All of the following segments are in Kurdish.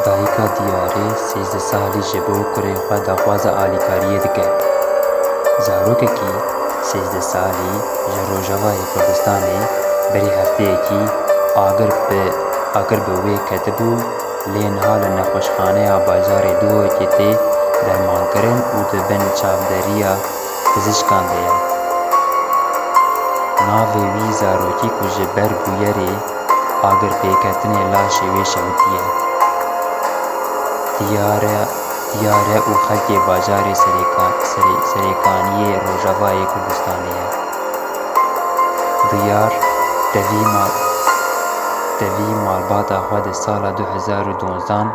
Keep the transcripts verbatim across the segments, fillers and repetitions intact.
Dayika Diyarê sêzdeh salî ji bo kurê xwe daxwaza alîkariyê dike. Zarokekî sêzdeh salî ji Rojavayê Kurdistanê berî hefteyekî agir bi, agir bi wê ketibû, lê niha li nexweşxaneya bajarê Duhokê tê dermankirin û di bin çavderiya pizîşkan de ye. Navê wî zarokî ku ji ber bûyerê agirpêketinê laşê wê şewitiye, Diyar e, Diyar e û xelkê bajarê Serêka-, Serê-, Serêkaniyê Rojavayê Kurdistanê ye. Diyar tevî mal-, tevî malbata xwe di sala du hezar û duwanzdan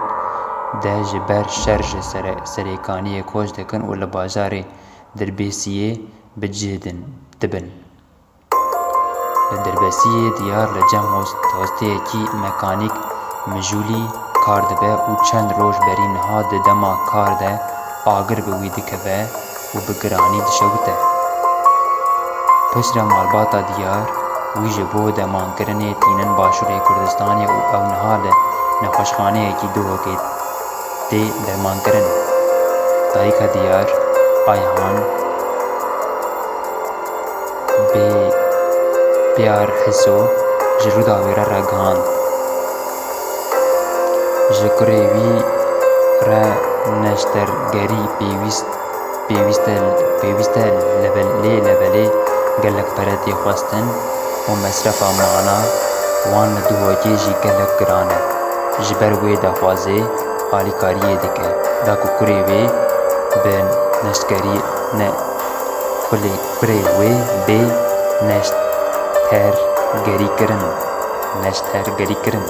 de ji ber şer ji Sere-, Serêkaniyê koç dikin û li bajarê Dirbêsiyê bi cih din, dibin. Li Dirbêsiyê Diyar li cem host-, hosteyekî mekanîk mijûlî kar dibe û çend roj berî niha di dema kar de agir bi wî dikeve û bi giranî dişewite. Piştre malbata Diyar wî ji bo dermankirinê tînin Başûrê Kurdistanê û ew niha li nexweşxaneyekî Duhokê tê dermankirin. Dayika Diyar, Ayhan, Bê-, Biyar Hiso ji Rûdawê re ragihand. Ji kurê wî re neştergerî pêwîst, pêwîst e, pêwîst e, lebel-, lê lebelê gelek pere tê xwestin û mesrefa mala wan li Duhokê jî gelek giran e. Ji ber wê daxwazê alîkariyê dike, da ku kurê wê bi neştgerî ne, kulê-, kurê wê bê neştergerîkirin, neştergerîkirin.